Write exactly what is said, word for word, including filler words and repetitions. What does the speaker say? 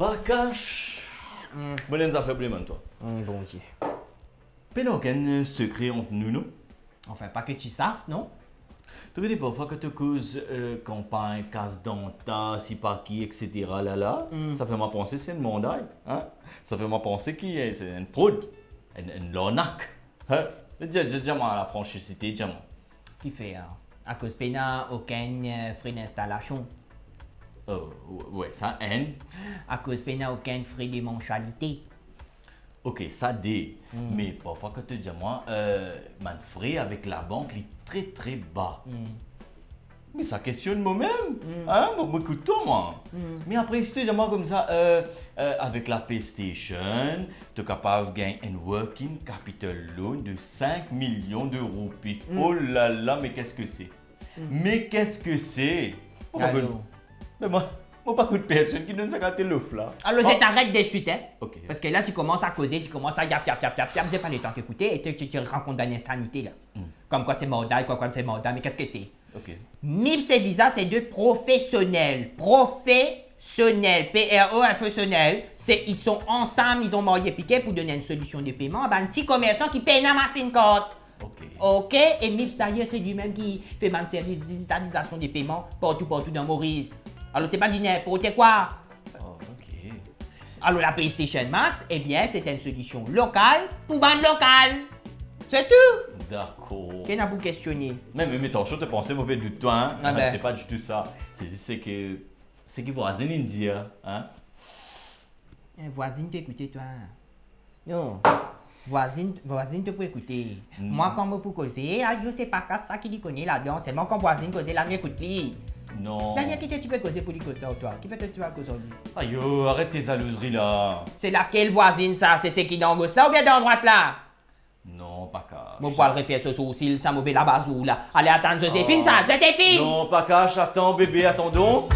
Pakash. Hmm. Mo ena enn zafer pou demann twa. Hmm, Bondie. Pena okenn sekre ant nou, non? Anfin, pa ke ti sas, non? To kone parfwa kan to koz, eh, kanpagn kas danta, sipa ki, et cetera, la, la, hmm, sa fer mwa panse se enn manday, hein? Sa fer mwa panse ki, eh, se enn frod, enn, enn larnak. Hein? Dir, dir, dir mwa la fransisite, dir mwa. Kifer, hein? Akoz pena okenn, eh, fre dinstalasion. Oh, w-, wi, sa enn. Akoz pena okenn fre de mansialite. Ok, sa de. Hmm. Me parfwa kan to dir mwa, eh, bann fre avek labank, li tre, tre ba. Hmm. Me sa kestionn mwa mem, hmm, hein? Mo, mo ekout twa, mwa. Hmm. Me apre, si to dir mwa koumsa, eh, eh, avek la PlayStation, to kapav gagn enn working capital loan de cinq millions de roupies. Hmm. Oh la la, mais qu'est-ce que c'est? Hmm. Mais qu'est-ce que c'est? Mo pa konn. Alor. Me mwa, mo pa konn personn ki donn sa kalite lof la. Alor, oh, je t'arrête de suite, hein. Ok. Parski la, ti koumans a koze, ti koumans a yap, yap, yap, yap, yap, j'ai pas le temps d'écouter, et tu, tu, tu racontes des insanités, là. Hmm. Comme quoi c'est manday, quoi, quoi, c'est manday, mais qu'est-ce que c'est? Ok. Mips et Visa, c'est deux professionnels. Professionnels. P R O, professionnels. C'est, ils sont ensemble, ils ont marié piqué pour donner une solution de paiement à bann ti komersan ki pena masinn kart. Ok. Ok, e Mips d'ailleurs, c'est lui-même qui fait bann servis digitalisation des paiements partout, partout dans Maurice. Alors, c'est pas du n'importe quoi. Oh, ok. Alors, la PlayStation Max, eh bien, c'est une solution locale pour bann lokal. C'est tout. Dakor. Ki ena pou kestione? Me, me, me atansion, to panse mo pe dout twa, hein? Ah ben. C'est pas du tout ça. C'est juste, c'est que, seki vwazinn inn dir, hein? Eh, vwazinn to ekoute twa. Non. Vwazinn, vwazinn to pou ekoute. Hmm. Mwa, kan mo pou koze, ayo, se pa kas sa ki li kone ladan. Selman kan vwazinn koze la, mi ekout li. Non. Danie, ki to ti pe koze pou li koz ar twa? Ki pe to ti pe koz ar li? Ayo, aret tes zalouzri la. Se lakel vwazinn sa? Se seki dan gos la oubien dan drwat la? Non, Pakash. Mo pou al refer so soursil, sa move labazour la. Ale atann Zozefinn sa, Zozefinn! Non, Pakash, atann, bebe, atann donk.